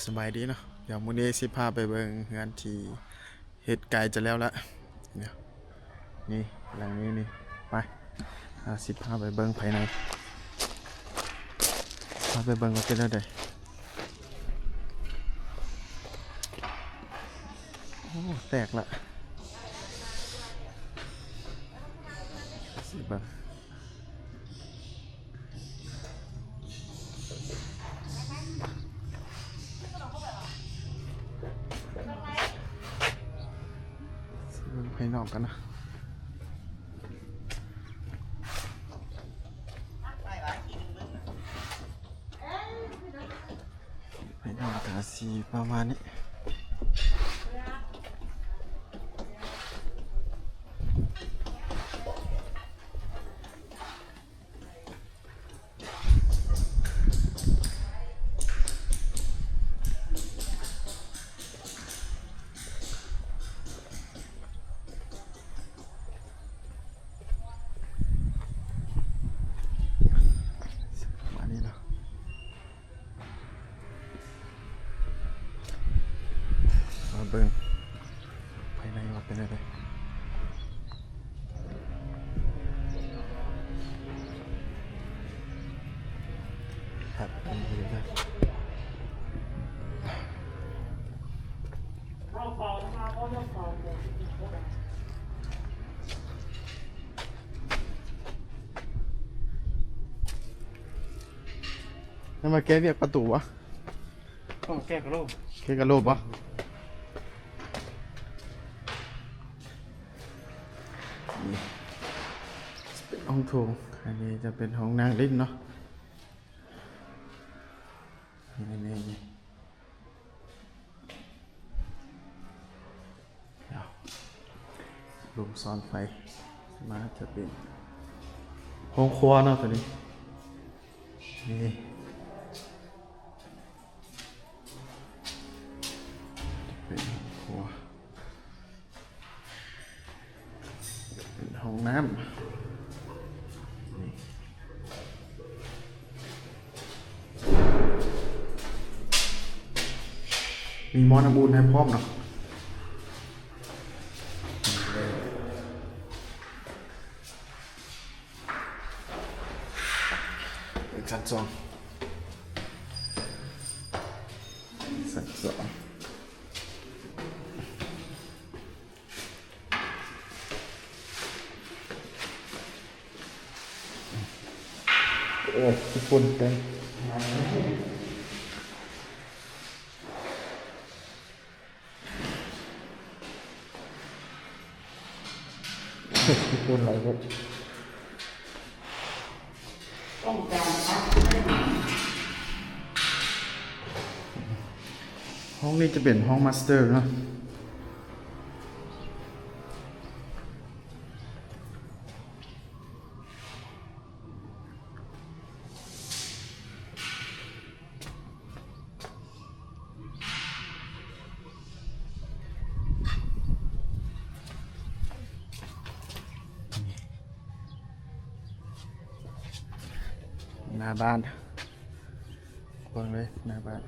ສະບາຍດີເນາະ ດຽວມື້ນີ້ຊິພາໄປເບິ່ງເຮືອນທີ່ເຮັດໃກ້ຈະແລ້ວລະ ນີ້ ນີ້ ຫຼັງນີ້ນີ້ ໄປ ອ່າ ຊິພາໄປເບິ່ງພາຍໃນ ພາໄປເບິ່ງວ່າເປັນແນວໃດ. ໂອ້ ແຕກລະ ຊິເບິ່ງ ເບິ່ງພາຍນອກກັນນະ ພາຍນອກກະຊິປະມານນີ້. ປະມານນີ້ເນາະ. ມາເບິ່ງພາຍໃນວ່າເປັນແນວໃດ. ຄັກ ເປັນທີ່ໄດ້ ແລ້ວມາແກ້ວຽກປະຕູວະ? ຕ້ອງແກ້ກະໂຫຼກ ແກ້ກະໂຫຼກບໍ່? ນີ້ເປັນຫ້ອງໂຖງ ອັນນີ້ຈະເປັນຫ້ອງນັ່ງຫຼິ້ນເນາະ ນີ້ ນີ້ ນີ້ ດຽວ ລົງສ່ອນໄຟ ມາຈະເປັນຫ້ອງຄົວເນາະ ໂຕນີ້ ນີ້ ເປັນຫ້ອງຄົວ ເປັນຫ້ອງນ້ຳ ນີ້ ມີໝໍ້ນ້ຳອຸ່ນໃຫ້ພ້ອມເນາະ. ຊັ້ນສອງ ຊັ້ນສອງ ໂອ້ ທຸກຄົນເຕັມ. ໂອ້ ມີຄົນຫຼາຍເວີ້ຍ. ຫ້ອງນີ້ຈະເປັນຫ້ອງມາສເຕີເນາະ. ໜ້າບ້ານ ເບິ່ງເລີຍໜ້າບ້ານ.